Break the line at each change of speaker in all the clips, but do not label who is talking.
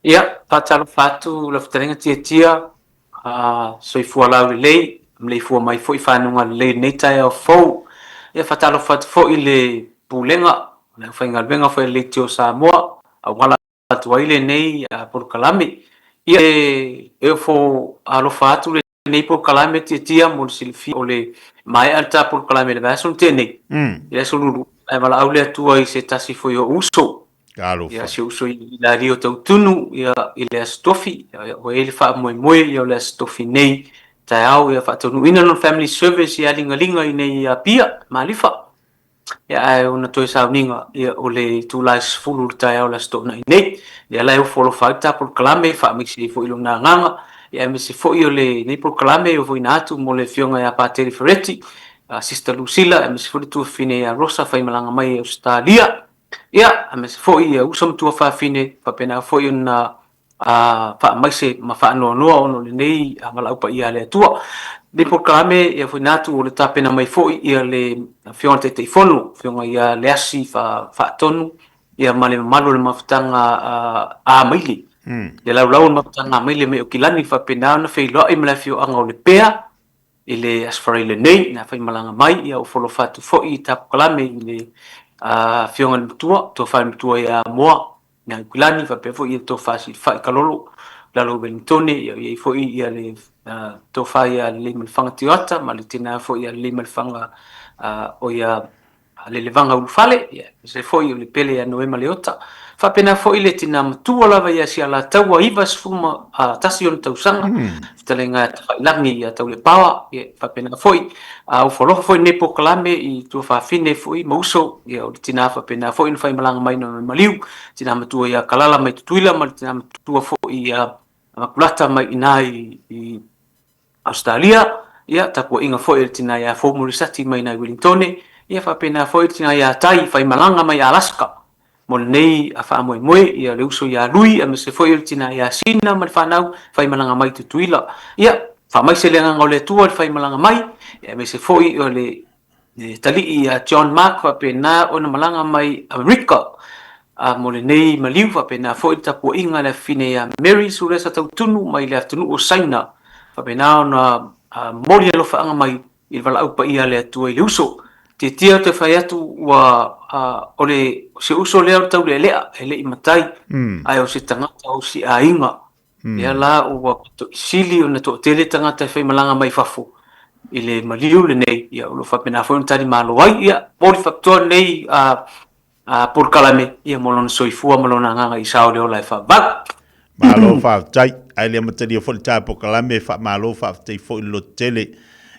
Ia, faatalofa atu lau fetalaiga Tiatia, soifua laulelei, maleifua mai foi i fanuga lelei i lenei taeao fou. Ia, faatalofa atu foi i le Pulega o le aufaigaluega foi a le Leitio o Samoa, auala atu ai lenei polokalame. Ia, e ofo alofa atu lenei polokalame Tiatia mo le silafia o le maea le ta polokalame i le vaiaso na tea nei, i le aso Lulu, ae valaau le Atua i se tasi foi o uso. Ia, si ou uso i Lario Tautunu, ia, i le Aso Tofi, ia, ua i ai le faamoemoe, ia, o le Aso Tofi nei, taeao, ia, faataunuuina lona family service ia Ligaliga i nei i Apia, Malifa. Ia, ae ona toe sauniga, ia, o le itula e 10 i le taeao o le Aso Toonai nei. Lea la e ofo alofa ai le ta polokalame, faamaise ai foi lona agaga, ia, aemaise foi o lenei polokalame e ofoina atu mo le afioga ia Patele Fereti, Sister Lucilla, aemaise foi le tuafafine ia Rosa Faimalaga mai Ausetalia. Ia, aemaise foi ia uso ma tuafafine, faapena foi ona faamaise ma faanoanoa ona o lenei valaau paia a le Atua. Lenei polokalame, ia foina atu o le tapena mai foi ia le Afioga i le Taitaifono, Afioga ia Leasi Faatonu, ia ma le mamalu o le mafutaga Amaile. Le laulau o le mafutaga Amaile mai Aukilani, faapena ona feiloai ma le afioaga o Lepea, i le Aso Faraile nei, na faimalaga mai, ia ua folofa atu foi i Tapukalame i le Afioga i le Matua, Tofa i le Matua ia Amoa, ia Aukilani, faapea foi ia Tofa Silafai Kalolo, lalo o Welingtone, ia i ai foi ia le Tofa ia Leleimalefanga Tioata ma le tina foi ia Leleimalefanga o ia Lelevaga Ulufale, ia, aemaise foi o le pele ia Noema Leota. Faapena foi le tina matua lava ia Sialataua 91 ona tausaga, fetalaiga ia Tafailagi ia Taulepaoa, ia, faapena foi, a ofo alofa foi lenei polokalame i tuafafine foi ma uso, ia, o le tina faapena foi na faimalaga mai na maliu, tina matua ia Kalala mai Tutuila ma le tina matua foi ia Makulata mai ina i Ausetalia, ia, tapuaiga foi a le tina ia Fou Morisati mai nai Welingtone, ia faapena foi le tina ia Tai Faimalaga mai Alaska mo lenei faamoemoe, ia le uso ia Lui aemaise foi o le tina ia Sina ma le fanau faimalaga mai Tutuila. Ia, faamaise le agaga o le Atua i le faimalaga mai, ia aemaise foi o le le talii ia John Mark faapena ona malaga mai Amerika a mo lenei maliu faapena foi le tapuaiga a le afafine ia Mary Sulesa Tautunu mai le atunuu o Saina faapena ona momoli alofaaga mai i le valaau paia a le Atua i le uso. Tiatia toe fai atu ua o le si uso lea o le taulealea e le i matai ae o se tagata o si aiga. Lea la ua sili ona toatele tagata e faimalaga mai fafo i le maliu lenei, ia o lo o faapena foi ona talimalo ai. Ia, momoli faapitoa lenei polokalame ia mo lona soifua ma lona agaga i sao le ola e faavavau.
Malo faafetai. Ae le amatalia foi le ta polokalame, faamalo faafetai foi le lototele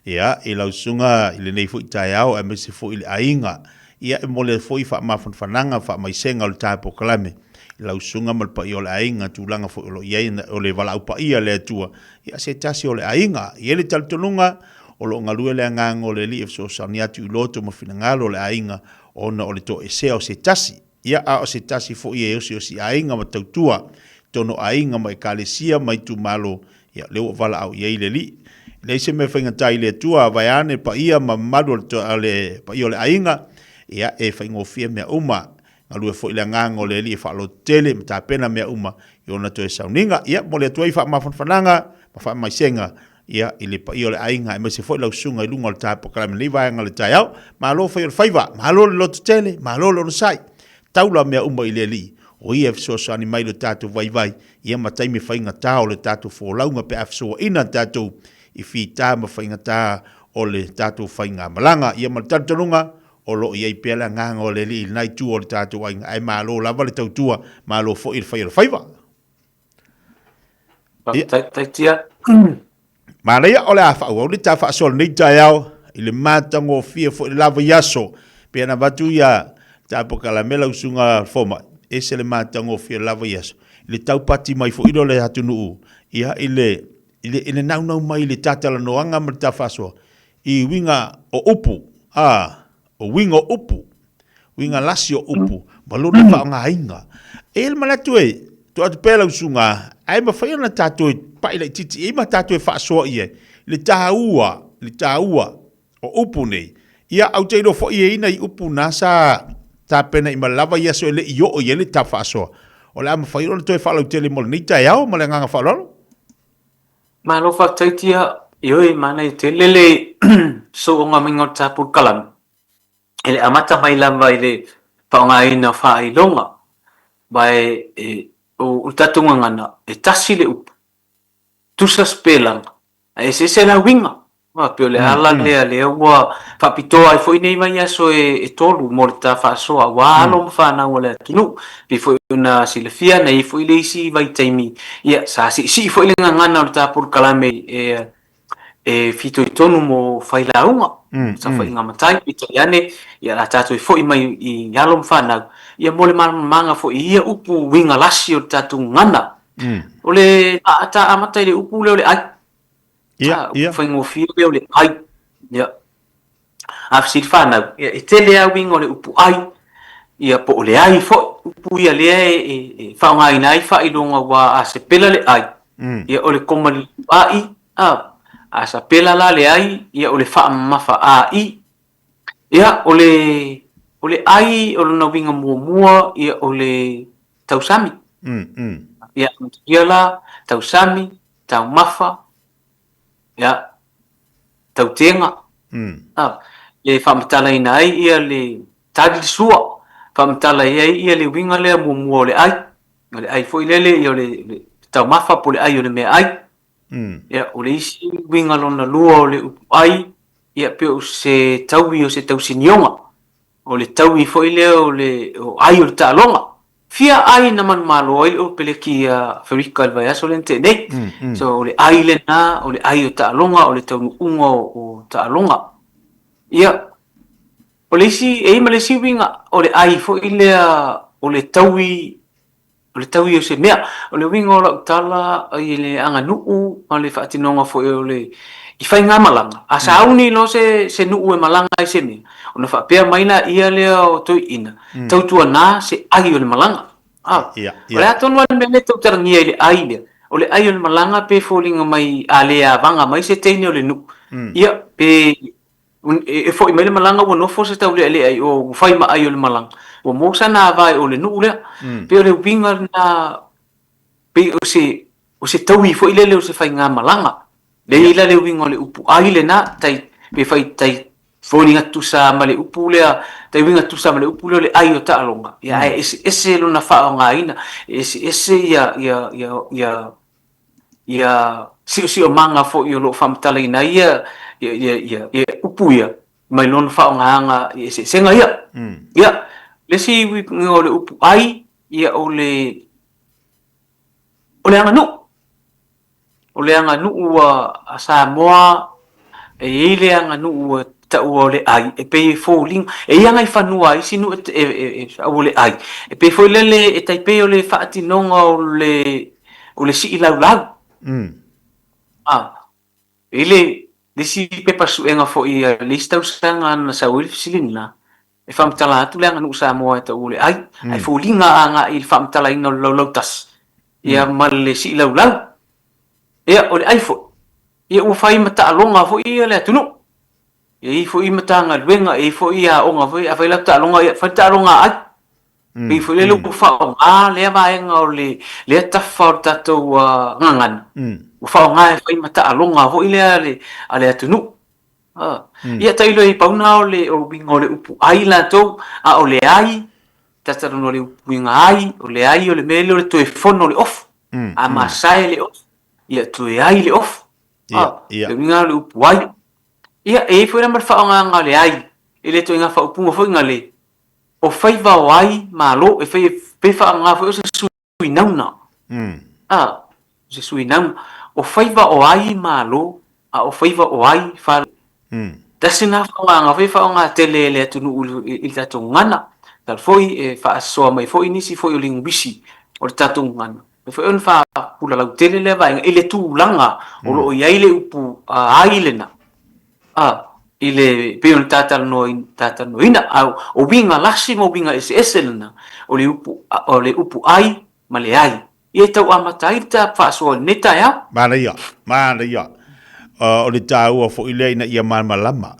ia i lau susuga i lenei foi taeao aemaise foi i le aiga. Ia e momoli atu foi faamafanafanaga ma faamaisega o le ta polokalame i lau susuga ma le paia o le aiga, tulaga foi o lo o i ai o le valaau paia a le Atua, ia se tasi o le aiga. E i ai le talitonuga o lo o galue le agaga o le Alii e fesoasoani atu i loto ma finagalo o le aiga ona o le toesea o se tasi. Ia, a o se tasi foi e osiosi aiga ma tautua i totonu o aiga ma ekalesia ma itumalo, ia, lea ua valaau i ai le Alii. E leai se mea faigata i le Atua, vaeane paia ma mamalu o le paia o le aiga, ia, e faigofie mea uma. Galue foi le agaga o le Alii e faalototele ma tapena mea uma i ona toe sauniga. Ia, momoli atu ai faamafanafanaga ma faamaisega ia, i le paia o le aiga aemaise foi lau susuga i luga o le tapokalamu i lenei vaega o le taeao. Malo fai o le faiva, malo le lototele, malo le onosai. Taula mea uma i le Alii, o ia e fesoasoani mai i lo tatou vaivai, ia ma taimi faigata o le tatou folauga pe a fesoaina tatou i fita ma faigata o le tatou faigamalaga. Ia ma le talitonuga, o lo o i ai pea le agaga o le Alii i lena itu o le tatou aiga, ae malo lava le tautua, malo foi le fai o le faiva.
Faafetai Tia.
Manaia o le a faaauau le ta faasoa lenei taeao i le matagofie foi le lava i aso. Pei ona avatu ia tapokalame lau susuga fomai, ese le matagofie lava i aso. I le taupati mai foi lea o le atunuu ia i le i le, i le naunau mai i le tatalanoaga ma le ta faasoa i uiga o upu, a, o uiga o upu, uiga lasi o upu, ma lona faaaogaina. E i ai le manatu e tuu atu pea lau susuga, ae mafai ona tatou pai laitiiti i ai ma tatou faasoa i ai le taua, le taua o upu nei. Ia, ou te iloa foi e i ai nai upu na sa tapena i ma lava i aso e le i oo i ai le ta faasoa. O le a mafai ona toe faalautele mo lenei taeao ma le agaga faaaloalo.
Malo faafetai Tia, ioe manaia tele le sooga maiga o le ta polokalame i le amata mai lava i le faaaogaina o faailoga, ma e o le tatou gagana e tasi le upu, tusa sipelaga, ae eseese la uiga. Aua pei o le ala lea lea ua faapitoa ai foi nei vaiaso e tolu mo le ta faasoa aua alo ma fanau a le atunuu. Pei foi ona silafia na i ai foi le isi vaitaimi ia sa siisii foi le gagana o le ta polokalame e fitoitonu mo failauga, saofaiga matai, peitai ane ia o le a tatou foi mai i alo ma fanau ia mo le malamalamaga foi i ia upu uiga lasi o le tatou gagana. O le a ta amata i le upu lea o le ai.
Ia, ia.
Faigofie lea o le ai. Ia. A fesili fanau, ia, e tele lava uiga o le upu ai, ia po o le ai foi. Upu ia lea e, e, e faaaogaina ai faailoga aua a sepela le ai, ia o le koma a i, a, a sapela la le ai, ia o le faamamafa a i. Ia, o le, o le ai o lona uiga muamua, ia o le tausami. Ia, ia la, tausami, taumafa, ia, tautega, a, e faamatalaina ai ia le tali le sua, faamatala ai ia le uiga lea muamua o le ai, o le ai foi lele ia o le, le taumafa po o le ai o le meaai. Ia, o le isi uiga lona lua o le upu ai, ia pei o se taui o se tausinioga, o le taui foi lea o le o ai o le taaloga. Fia ai na manumalo ai le Peleki ia Aferika i le vaiaso lea na tea nei. So o le ai lena, o le ai o taaloga, o le taunuuga o taaloga. Ia, o le isi, e i ai ma le isi uiga, o le ai foi lea o le taui, o le taui o se mea. O le uiga o lau tala i le aganuu ma le faatinoga foi o le i faigamalaga, a sauni loa se, se nuu e malaga ai se mea, ona faapea mai laia lea o toeaiina, tautuana se ai o le malaga. A, o le a tonu lava le mea lea e tautalagia i le ai lea? O le ai o le malaga pe foliga mai a le avaga mai se teine o le nuu, ia, pe e foi mai le malaga ua nofo se taulealea i o ua fai ma ai o le malaga, ua maua sana ava i o le nuu lea. Pei o le uiga lena, pei o se, o se taui foi lele o se faigamalaga. Lea e i ai la le uiga o le upu ai lena, tai, pe fai tai foliga tutusa ma le upu lea, tai uiga tutusa ma le upu lea o le ai o taaloga, ia ae eseese lona faaaogaina, e eseese ia, ia, ia, ia, ia siosiomaga foi o lo o faamatalaina ai ia, ia, ia, ia, ia upu ia, mai lona faaaogaga i eseesega ia. Ia, le isi uiga o le upu ai, ia o le, o le aganuu. O le aganuu a Samoa, e i ai le aganuu e taua o le ai, e pei e foliga, e i ai agaifanua a isi nuu e taua o le ai, e pei foi lele e tai pei o le faatinoga o le o le sii laulau. E i ai le isi pepa suega foi a le isi tausaga na sau ai le fesili lena, e faamatala atu le aganuu Samoa e taua o le ai, ae foliga agai i le faamatalaina o le laulau tasi, ia ma le sii laulau. Ia, o le ai foi, ia ua fai ma taaloga foi ia le atunuu. E i ai foi Matagaluega, e i ai foi aoga foi, a fai latou taaloga, ia fai le taaloga a ai. Pei foi lele ua faaaoga lea vaega o le lea tafa o le tatou gagana, ua faaaoga e fai ma taaloga foi lea a le atunuu. Ia tailo i pau na o le uiga o le upu ai latou, a o le ai, tatalanoa i le uiga ai, o le ai o le mea lea o le toe fono o le ofu. A masae le ofu, ia toe ai le ofu. Le uiga o le upu ai. Ia, e i ai foi la ma le faaaogaga o le ai, i le ituaiga faaupuga foi na le, o faiva o ai malo, e fai, pe faaaoga foi o se sui nauna. O se sui nauna. O faiva o ai malo, a o faiva o ai fale. Tasi lena faaaogaga foi e faaaoga tele e le atunuu i le tatou gagana. Talu foi e faasoa mai foi nisi foi o linguisi o le tatou gagana. E foi ona faapula lautele lea vaega i le tulaga o lo o i ai le upu ai lena, i le pei ona talatalanoaina. A o uiga lasi ma uiga eseese lena o le upu, o le upu ai ma le ai. Ia e tau amata ai le ta faasoa i lenei taeao.
Manaia, manaia. O le taua foi lea ina ia malamalama.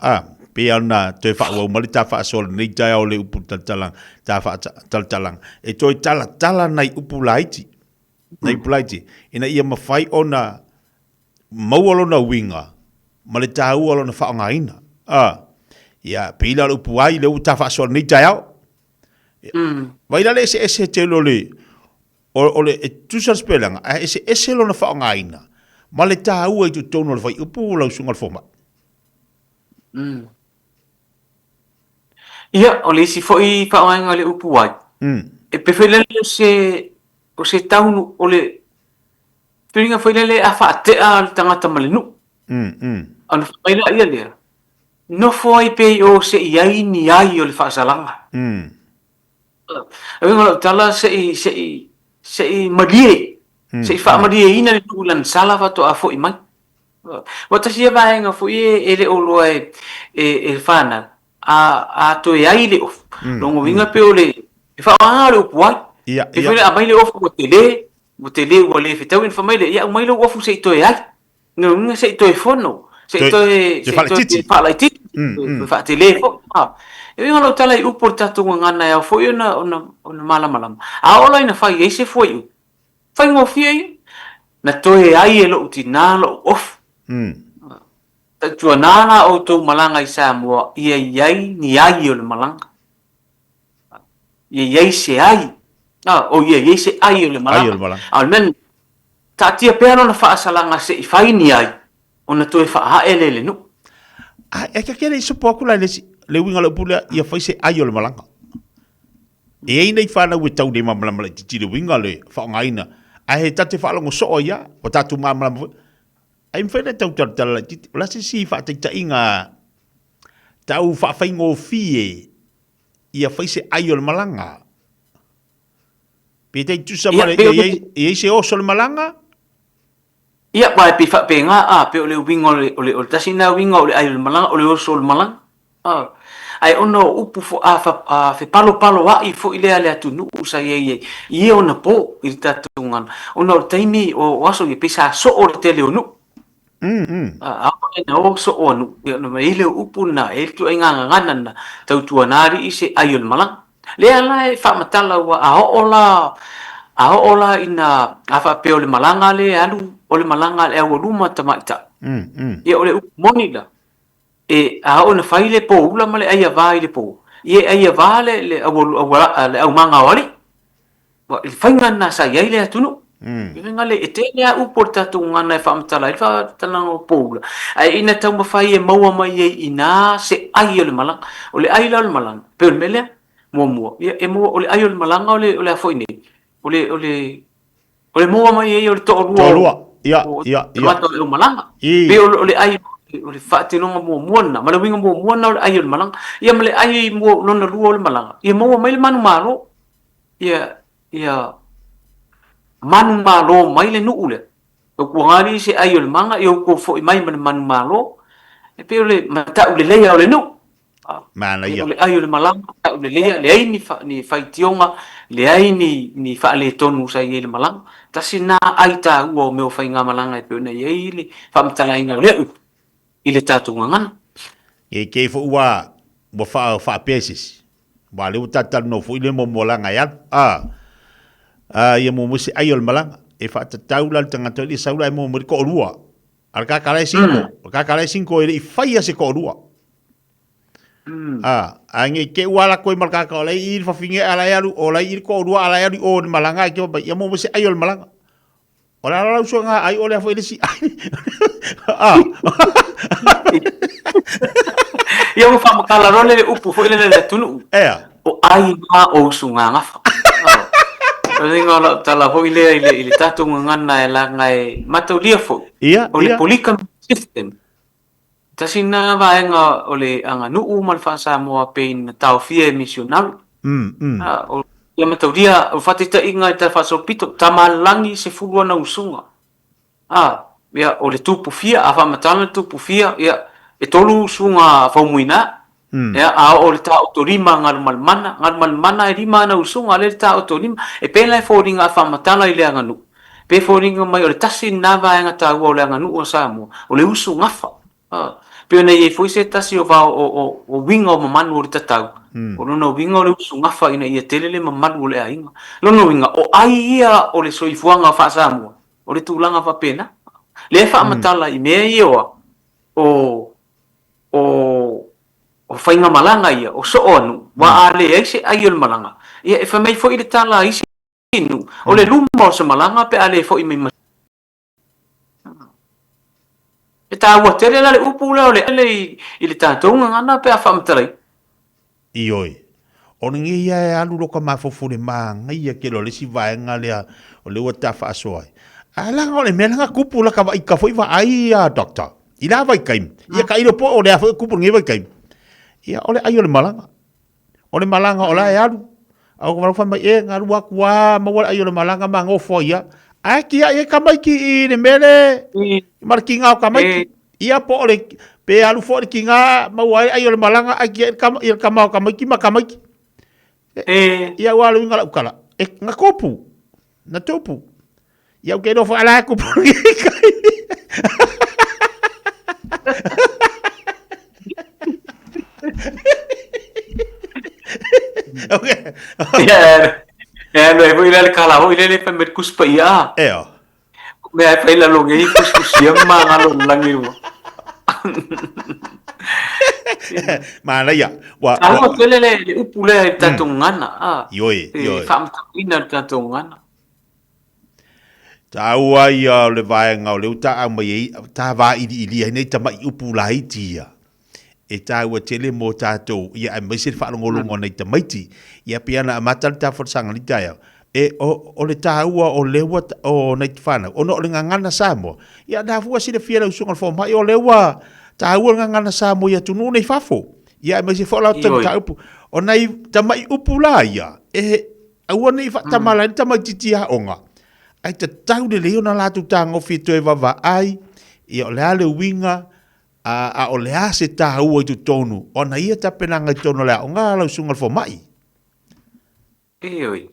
Pei lava ona toe faaauau mai le ta faasoa i lenei taeao i le upu talatalaga, ta faatalatalaga, e toe talatala nai upu laiti, nai upu laiti, ina ia mafai ona maua lona uiga ma le taua o lona faaaogaina. A, ia, pei la o le upu ai lea ua ta faasoa i lenei taeao. Vaai la le eseese tele o le, o le, e tutusa le sipelaga, ae eseese lona faaaogaina ma le taua i totonu o le fuaiupu lau susuga i le fomai.
Ia, o le isi foi faaaogaina o le upu ai, e pei foi lele o se, o se taunu, o le filiga foi lele a faatea le tagata ma le nuu. Ona fai mai laia lea, nofo ai pea i o se i ai ni ai o le faasalaga. O le uiga o lau tala, se i, se i, se i malie, se i faamalieina le nuu i lana sala faatoa foi mai. Ua tasi ia vaega foi e le o iloa e le fanau, a toe ai le ofu, lona uiga pei o le faaaogaina o le upu ai. Pei foi lea aumai le ofu ua tele, ua tele ua le fetaui ona fai mai lea, ia aumai lou ofu se i toe ai. Lona uiga se i toe fono, se i toe faalaitiiti, toe faatele foi. E uiga lau tala i upu o le tatou gagana e ao foi ona malamalama. A oo la ina fai ai se fuaiupu, Faigofie ia. Na toe ai e lou tina lou ofu. Tautuana la outou malaga i Samoa ia i ai ni ai o le malaga. Ia i ai se ai. O ia i ai se ai o le malaga. A o le mea lena, taatia pea lona faasalaga se i fai ni ai ona toe faaae lea i le nuu.
A e ta te le i sopo atu la i le isi, le uiga o le upu lea, ia fai se ai o le malaga. E i ai nei fanau e tau le malamalama laitiiti i le uiga o le faaaogaina, ae ta te faalogo soo ai lava, ua tatou malamalama foi. Ai mafai ona tau talatala laitiiti, o le a se isi faataitaiga tau faafaigofie ia fai se ai o le malaga? Pe tai tutusa ma le, ia i ai se oso o le malaga?
Ia, aua e pei faapena, a, pei o le uiga o le, o le, o le tasi lena uiga o le ai o le malaga, o le oso o le malaga. A, ae ona o upu fo, a, fa, a fepalopaloaʻi foi lea a le atunuu sa i ai i ia ona po i le tatou gagana, ona o le taimi o, o aso ia, pei sa soo le tele o nuu. A, aole na o soo a nuu, ia ona i ai lea o upu lena, e i ai le ituaiga gagana lena, tautuana alii se ai o le malaga. Lea la e faamatala ua a oo la, a oo la ina a faapea o le malaga lea e alu, o le malaga a le aualuma tamaitai. Ia o le upu moni la, e a oo ina fai le poula ma le aiava i le po, ia e aiava le, le, aualu, le aumaga o alii. Ua, i le faiga lena sa i ai le atunuu. Le faiga lea, e tele lava upu o le tatou gagana e faamatala ai le faamatalaga o poula, ae ina taumafai e maua mai ai i ina se ai o le malaga. O le ai la o le malaga, pei o le mea lea, muamua, ia e maua, o le ai o le malaga o le, o le a foi nei, o le, o le, o le maua mai ai o le toalua
Toalua, ia, o ia, ia.
tagata o le aumalaga. Pei o le ai, o le faatinoga muamua lena, ma le uiga muamua lena o le ai o le malaga. Ia ma le ai mua, lona lua o le malaga, ia maua mai le manumalo. Ia, ia manumalo mai le nuu lea. Tautuana alii se ai o le maga, ia outou foi mai ma le manumalo. E pei o le matau leleia o le nuu.
Manaia.
O le ai o le malaga, matau leleia, leai ni, fa, ni faitioga, leai ni, ni faaletonu sa i ai i le malaga. Tasi lena ai taua o mea o faigamalaga e pei ona i ai le faamatalaina o lea upu i le tatou gagana.
E kei foi ua, ua faa, faapea se isi. Aua o lea ua talatalanoa foi le momoalaga e alu, a, a ia muamua se ai o le malaga. E faatatau la le tagata i le sau la e muamua le toalua. A le tagata la e single, o le tagata la e single e le i faia se toalua. A, ae nei te i ua ala atu ai ma le tagata o la e i i le fafine a la e alu, o la e i i le toalua a la e alu i o i le malaga ae te fai mai, ia muamua se ai o le malaga. O le a la lau suega ai o lea foi le isi ai. Ah.
Ia ua faamatala loa le upu foi lele a le atunuu.
Ea.
O ai ma o usugagafa. O le uiga o lau tala foi lea i le, i le tatou gagana e laga e mataulia foi.
Ia,
O le polygamy system. Tasi lena vaega o le aganuu ma le faa-Samoa pei na taofia e misionari. O ia mataulia, o faataitaiga i le Tala Faasolopito, Tamalelagi 10 ana usuga. Ia, o le tupu fia, a faamatala le tupu fia, ia, e tolu usuga a Faumuina. Ia, a oo i le taotolima a Galumalemana, Galumalemana e lima ana usuga, a lea le taotolima. E pei la e foliga a faamatala i le aganuu, Pe foliga mai o le tasi lena vaega taua o le aganuu a Samoa, o le usu gafa. Pei ona i ai foi se tasi o vao o, o, o uiga o mamanu o le tatau, o lona uiga o le usugafa ina ia tele le mamalu o le aiga. Lona uiga, o ai ia o le soifuaga faa-Samoa, o le tulaga faapena. Lea e faamatala i mea ia o a? O, o, o faigamalaga ia, o soo a nuu, aua a leai se ai o le malaga, ia e fai mai foi le tala a isi nuu, o le luma o se malaga pe a le foi mai ma E taua tele la le upu lea o le ele i le tatou gagana pe a faamatalaina.
Ioe. O lenei ia e alu loka mafaufau i le manaia tele o le isi vaega lea o lea ua ta faasoa ai. Ae leaga o le mea lea na tupu laka vaita foi vaai a doctor i la vaitaimi. Ia tailo po o le a foi e tupu i lenei vaitaimi. Ia o le ai o le malaga. O le malaga o la e alu. A o fai mai, e, na alu atu a, maua le ai o le malaga ma nofo ai ia. Ae tiai ai tamaiti i le mea le, ma le tiga o tamaiti. Ia po o le, pe alu foi le tiga, maua ai ai o le malaga, ae tiai le tama o tamaiti ma tamaiti. Ia ua alu inga lau tala. E, na tupu. Na tupu. Ia ou te iloa foi a la e tupu nei kai. Okay.
Ia, e alu ai foi la le kala foi lele fai mai le Tusi Paia.
E o.
Mea e fai lalo nei fusfusia ma magalo i le lagi ua.
Manaia.
Ua, Taua tele le, le upu lea i le tatou gagana. Ah,
Ioe,
e
ioe.
faamatalaina le tatou gagana.
Taua ia o le vaega o lea ua ta aumai ai, ta vailiilia ai nei tamai upu laiti ia. E taua tele mo tatou, ia aemaise le faalogologo a nai tamaiti. Ia pei ona amata le ta folasaga i le taeao, e, o, o le taua o lea ua, o nai fanau, ona o le gagana Samoa. Ia na foi ua silafia e lau susuga i le fomai, o lea ua taua le gagana Samoa i atunuu nei fafo. Ia aemaise foi o latou mataupu. O nai tamai upu la ia, e, Aua ne i faatamala ai le tamaitiiti aoga, ae tatau lelei ona latou tagofi e toe vaavaai, ia o le a le uiga, a, a o le a se taua i totonu o ana ia tapenaga i totonu o le aoga a lau susuga i le fomai.
Ioe.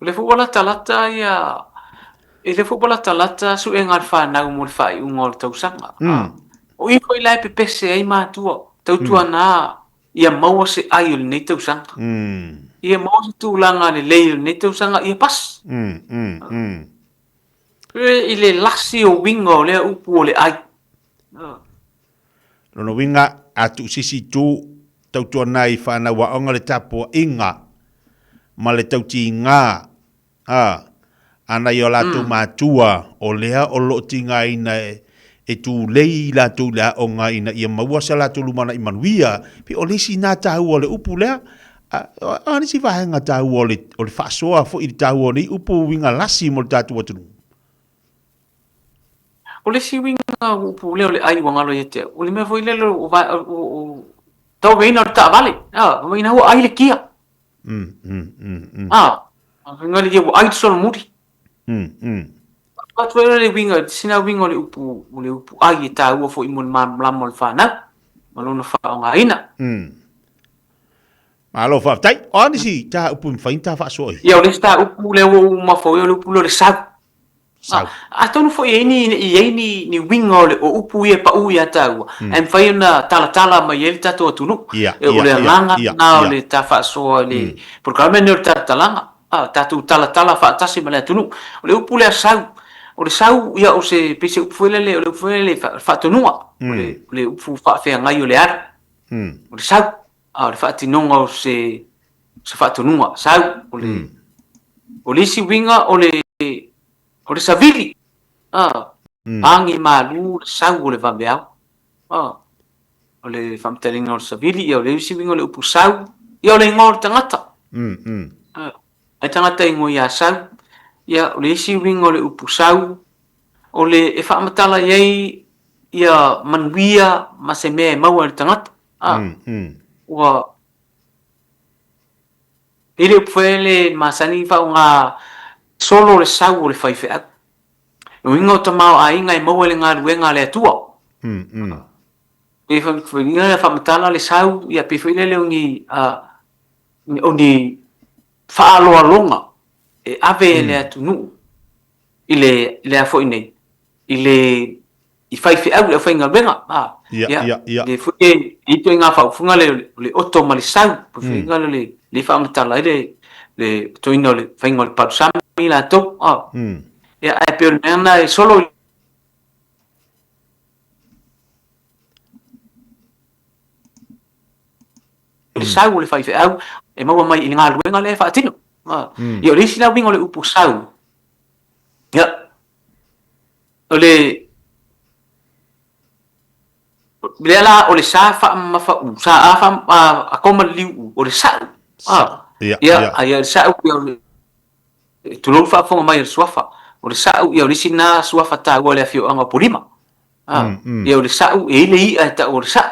O lea foi ua latalata ia, e lea foi ua latalata suega a le fanau mo le faaiuga o le tausaga. O i foi la e pepese ai matua, tautuana ia maua se ai o lenei tausaga. Ia maua se tulaga lelei o lenei tausaga, ia pasi. I le lasi o uiga o lea upu o le ai.
Lona uiga, a tuusisi i tu, tautuana i fanau aoga le tapuaiga ma le tautiga Ā, a nai o latou matua, o lea o lo o tigaina e tulei i latou i le aoga ina ia maua se latou lumanai manuia. Pei o le isi na taua o le upu lea. A, o a nisi vaega taua o le, o le faasoa foi i le taua o nei upu uiga lasi mo le tatou atunuu?
O le isi uiga o upu lea o le ai ua galo ia te au, o le mea foi lele o, o, o, tauaveina o le taavale, a, ina ua ai le kia. A, engari ia ua ai le solomuli. Avatu ai le uiga, sina uiga o le upu, o le upu ai e taua foi mo le malamalama o le fanau ma lona faaaogaina.
Malo faafetai. O a nisi ta upu e mafai ona ta faasoa i ai?
Ia, o le isi ta upu lea ua ou mafaufau i ai, o le upu lea o le sau. Sau. Atonu foi e i ai ni, i ai ni, ni uiga o, le, o upu ia e pau ia tāua, mm. ae mafai ona talatala mai ai le tatou atunuu.
Yeah,
e, o le
yeah,
agaga
yeah,
lena o
yeah.
le ta faasoa i le mm. polokalame lenei o le talatalaga. Ah, tatou talatala faatasi ma le atunuu. O le upu lea sau, o le sau, ia, o se, pei se upu foi lele, o le upu foi lele faatonuga, mm. o le, o le upu faafeagai o le alu.
Mm.
O le sau, ah, o le faatinoga o se, se faatonuga, sau, o le, mm. o le isi uiga o le, o le savili, ah, mm. agi malu le sau o le vaveao. Ah, o le faamatalaina o le savili, ia o le isi uiga o le upu sau, ia o le igoa o le tagata.
Mm, mm.
Ah, ai tagata igoa ia sau, ia o le isi uiga o le upu sau, o le e faamatala i ai ia manuia ma se mea e maua e le tagata. Ah,
mm, mm.
Ua E le upu foi le masani faaaoga solo le sau o le faifeau. O uiga o tamaoaiga e maua i le galuega a le Atua.
Mm, mm.
Pe foi le faamatala le sau, ia pe foi lele o ni, uh, o ni faaaloaloga e ave e le atunuu i le, i le a foi nei, i le i faifeau i le aufaigaluega.
Ia, ia, ia.
Le foi e i ai ituaiga faaupuga lea o le oto ma le sau, faiga lea o le lea e faamatala ai le le otoina o le faiga o le palusami latou. Ia ae pei o le mea lena e solo i le sau o le faifeau e maua mai i le galuega lea e faatino. Ia o le isi la uiga o le upu sau, ia, o le lea la o le sa faamamafa u, sa a fa a koma le liu u, o le sa'u.
Ia,
Ia, ia le sa'u ia o le tulou le faafofoga mai a le suafa, o le sa'u ia o le isi lena suafa taua o le afioaga o Polima. Ia o le sa'u e i ai le i'a e ta'u o le sa'u.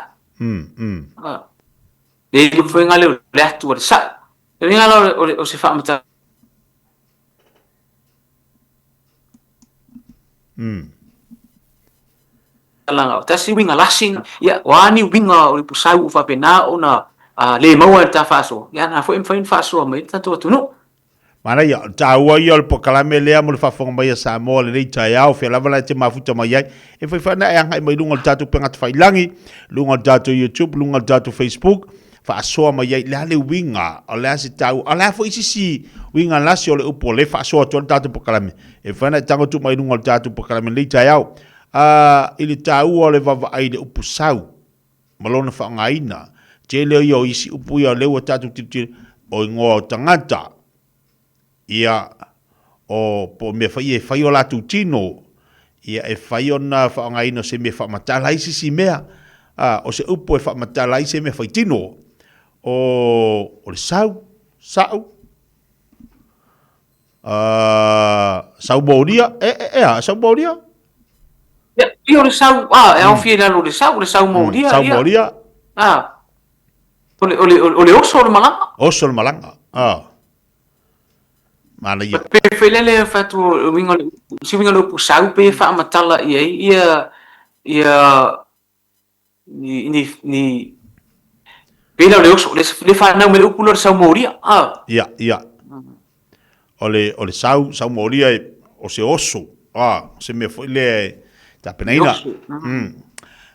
Le i ai le foega lea o le atu a le sa'u. O le uiga la o se faamatalaga tasi uiga lasi, ia o a ni uiga o le upu sau ua faapena ona le maua e le ta faasoa, ia na foi e mafai ona faasoa mai ai le tatou atunuu.
Manaia, o le taua ia o le polokalame lea mo le faafofoga mai a Samoa i lenei taeao, fea lava la e te mafuta mai ai, e fai foi ona e agai mai luga o le tatou upegatafailagi, luga o le tatou YouTube, luga o le tatou Facebook, faasoa mai ai, le a le uiga, o le a se taua, o le a foi se isi uiga lasi o le upu o lea e faasoa atu ai le tatou polokalame, e mafai ona e tago atu mai luga o le tatou polokalame i lenei taeao. I le taua o le vaavaai i le upu sau ma lona faaaogaina, tele ia o isi upu ia o lea ua tatou tilotilo, o igoa o tagata, ia, o, po o mea foi ia e fai o latou tino, ia, e fai ona faaaogaina o se mea e faamatala ai se isi mea, a, o se upu e faamatala ai se mea faitino, o, o le sau, sa'u, a, sau molia, e, e, e a, sau molia?
Ia, ia o le sau, a, e aofia i lalo o le sau, o le sau molia,
sau molia.
A, o le, o le, o le oso o le malaga.
Oso o le malaga, a. Manaia.
Pe foi lele fai atu o le uiga o le se uiga o le upu sau pe faamatala i ai ia ia ni ni ni pei la o le oso le le fanau mai le upu lea o le sau molia a.
Ia, ia. O le o le sau, sau molia o se oso, a, o se mea foi lea e tapenaina. Mm.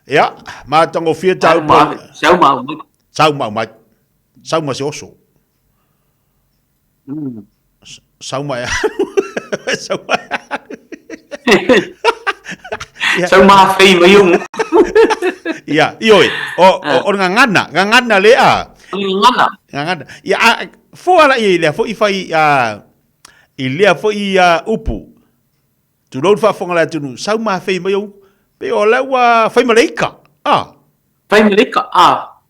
Ia, matagofie tāu
po. Sau ma au mai.
Sau ma au mai. Sau ma se oso. Sau ma e Sau ma
Sau ma fei mai o
Ia, ioe, o, o, o gagana, gagana le a.
Gagana.
Gagana. Ia, a, fua la i lea foi fai a, i lea foi a, upu. Tulou le faafofoga a le atunuu, sau ma fei mai ou, pei o la ua fai ma le ika. A.
Fai ma le ika, a.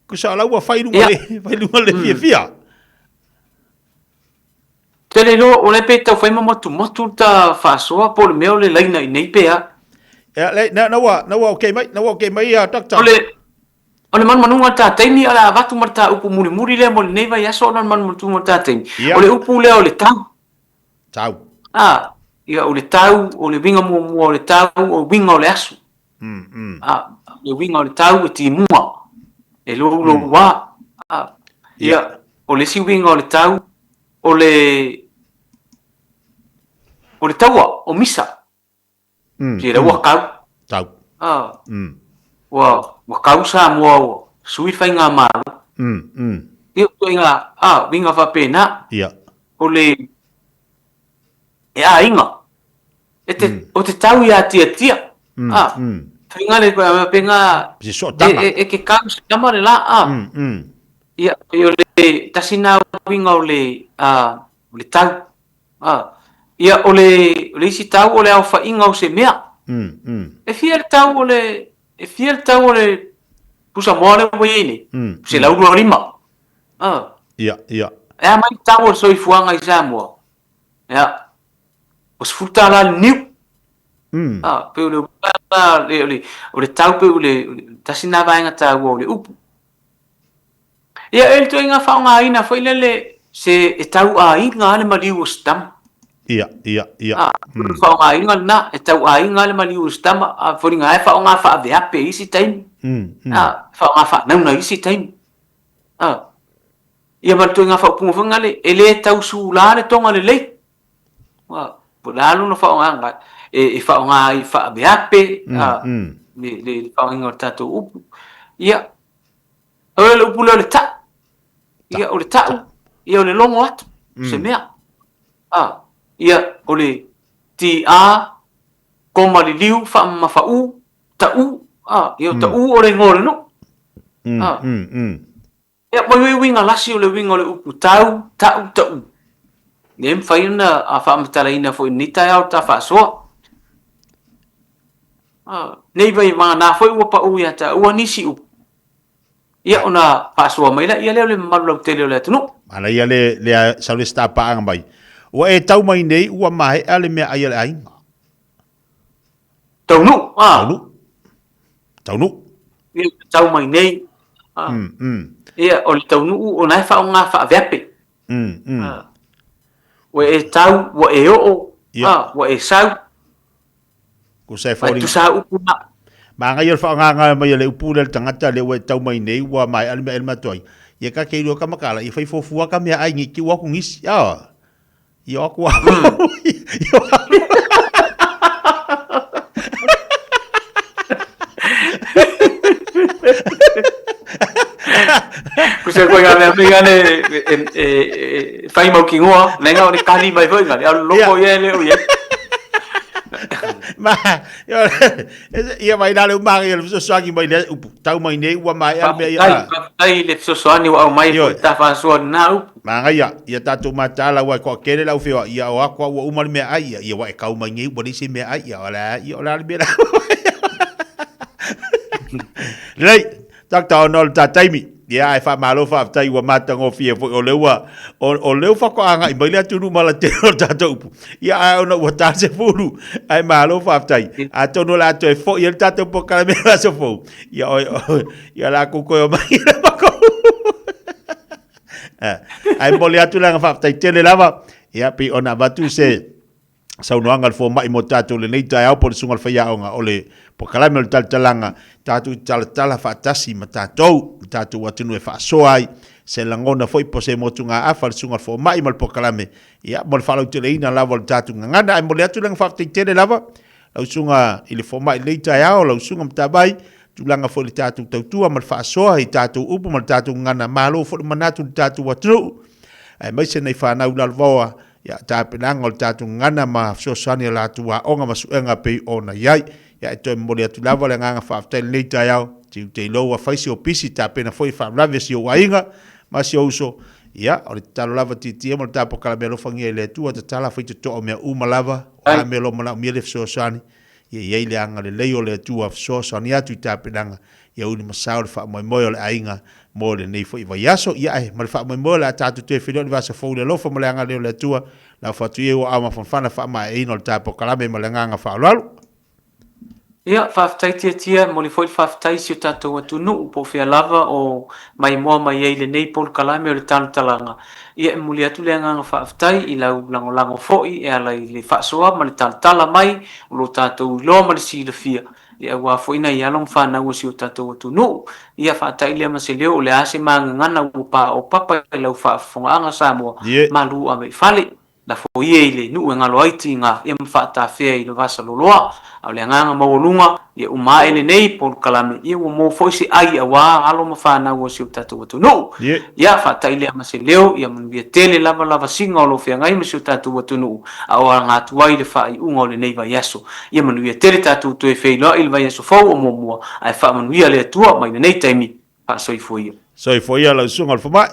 Kusa o la ua fai luga le, fai luga le fiafia.
Tele loa, o le pe tau fai ma motumotu le ta faasoa po o le mea o le laina i nei pe a.
Ia, le, na, na ua, na ua okay mai, na ua okay mai ia, doctor.
O le, o le manumanuga o le ta taimi, o le a avatu ma le ta upu mulimuli lea mo lenei vaiaso ona o le manumanuga o le ta taimi.
Ia.
O le upu lea o le tau.
Tau.
A, ia, o le tau, o le uiga muamua o le tau, o uiga o le aso.
Mm, mm.
A, le uiga o le tau e timua, e louloua. A, ia, o le isi uiga o le tau, o le, o le taua, o misa. Ia la ua kau.
Tau.
A, ua, ua kau Samoa ua sui le faigamalo. Ia, o ituaiga, a, uiga faapena.
Ia.
O le, e aiga. E te, o te tau ia Tiatia. A, faiga le, faiga,
Se sootaga.
E, e, e ke kau se tama le la, a. Ia, pei o le tasi na uiga o le, a, o le tau. A, ia, o le, o le isi tau o le aofaiga o se mea. E fia le tau o le, e fia le tau o le pusamoa lea ua i ai nei? 125. A.
Ia, ia.
E a mai le tau o le soifuaga i Samoa? Ia, o $10 le niu. A, pei o le uiga lena, o le, o le tau pei o le, tasi lena vaega taua o le upu. Ia, e le ituaiga faaaogaina foi lele se e tauaiga lava le maliu o se tama.
Ia, ia, ia.
A, o le faaaogaina lena, e tauaiga lava le maliu o se tama, a foliga lava e faaaoga faaveape i isi taimi. A, faaaoga faanauna i isi taimi. A, ia ma le ituaiga faaupuga foi lena, e le tau sula le toga lelei. A. Po o le a lona faaaogaina e faaaoga ai faaveape le faaaogaina o le tatou upu. Ia, o le upu lea o le tau. Ia, o le tau, ia o le logo atu, se mea. Ia, o le TA, koma liliu, faamamafa u, tau, ia o tau o le igoa o le nuu. Ia, ma le uiga lasi o le uiga o le upu tau, ta'u, ta'u. E mafai ona faamatalaina foi i lenei taeao ta faasoa. Nei vai vagana foi ua pau ia taua nisi upu, ia ona faasoa mai laia lea o le mamalu lautele o le atunuu.
Manaia le, le sau le sta paaga mai. Ua e tau mai nei ua maea le meaai a le aiga.
Taunuu, a.
Taunuu. Taunuu.
Ia, tau mai nei. A. Ia, o le taunuu, o na e faaaoga faaveape. A. Ua e tau, ua e oo, a, ua e sau.
Tusa e foliga.
Tusa upu na.
Manaia le faagaga mai a le upu lea le tagata lea ua e tau mai nei ua maea le mea e matou ai. Ia ka ke ilua ka makala, ia fai fuafua ka meaai nei te i ua aku nisi. A. Ia o aku au. Ia o aku.
Kusa koe ngā mea mea ne e whai mau ki ngoa, nei ngā o ne kali mai foi ngā, au loko ia e le o ia.
Ma, ia mai la le umanga ia le fesoasoani mai le upu tau mai nei ua maea le mea ia.
Faafetai i le fesoasoani ua aumai foi ta faasoa lena upu.
Manaia, ia tatou mataala aua e toatele le au feoai, ia o atu ua uma le meaai, ia, ia ua e tau mai nei ua leai se meaai, ia o le a, ia o le a le mea la. Lelei, Doctor, ona o le ta taimi, ia ae faamalo faafetai ua matagofie foi, o lea ua, o, o lea ua faatoa agai mai le atunuu ma la tele o le tatou upu, ia ae ona ua ta 10, ae malo faafetai. Atonu o le a toe foi ai le tatou polokalame i le aso fou, ia o, o, ia o le a kou toe omai i le matou. Ae momoli atu le agaga faafetai tele lava, ia pei ona avatu se saunoaga a le fomai mo tatou i lenei taeao po o le susuga i le faiaoga o le polokalame o le talatalaga, tatou te talatala faatasi ma tatou, le tatou atunuu e faasoa ai se lagona foi po o se motugaafa a le susuga i le fomai ma le polokalame, ia mo le faalauteleina lava o le tatou gagana. Ae momoli atu le agaga faafetai tele lava lau susuga i le fomai i lenei taeao, lau susuga Matavai, tulaga foi i le tatou tautua ma le faasoa i tatou upu ma le tatou gagana, malo foi le manatu i le tatou atunuu, aemaise nai fanau lalovaoa ia tapenaga o le tatou gagana ma fesoasoani a latou aoga ma suega pei ona i ai. Ia e toe momoli atu lava le agaga faafetai i lenei taeao, te iloa ua fai si ou pisi, tapena foi e faalavelave si ou aiga ma si ou uso. Ia, o le tatalo lava tietie ma le tapokalame alofagia i le Atua, tatala faitotoa o mea uma lava, o a mea o lo o manaomia le fesoasoani, ia i ai le agalelei o le Atua fesoasoani atu i tapenaga, ia uli ma sao le faamoemoe o le aiga mo lenei foi vaiaso. Ia ae, ma le faamoemoe o le a tatou toe feiloai i le vaiaso fou i le alofa ma le agalelei o le Atua, lafo atu ia i ou aao mafanafana faamaeaina o le tapokalame ma le agaga faaaloalo.
Ia, faafetai Tiatia, e momoli foi le faafetai i si o tatou atunuu po o fea lava o maimoa mai ai i lenei polokalame o le Talotalaga. Ia, e momoli atu le agaga faafetai i lau lagolago foi e ala i le faasoa ma le talatala mai o lo tatou iloa ma le silafia, ia aua foi nai alo ma fanau a si o tatou atunuu. Ia, faata'i lea ma se leo, o le a se magagana ua paopapa i lau faafofogaaga Samoa, malu ave i fale. Lafo ia i le nuu e galo ai tiga ia ma faatafea i le vasa loloa. A o le agaga maualuga, ia uma ae lenei polokalame, ia ua maua foi se ai aua alo ma fanau a si o tatou atunuu. Ia faata'i lea ma se leo, ia manuia tele lava lavasiga o lo o feagai ma si o tatou atunuu, a o aga atu ai le faaiuga o lenei vaiaso. Ia manuia tele tatou toe feiloai i le vaiaso fou o muamua, ae faamanuia le Atua mai lenei taimi. Faasoifua ia.
Soifua ia lau susuga i le fomai.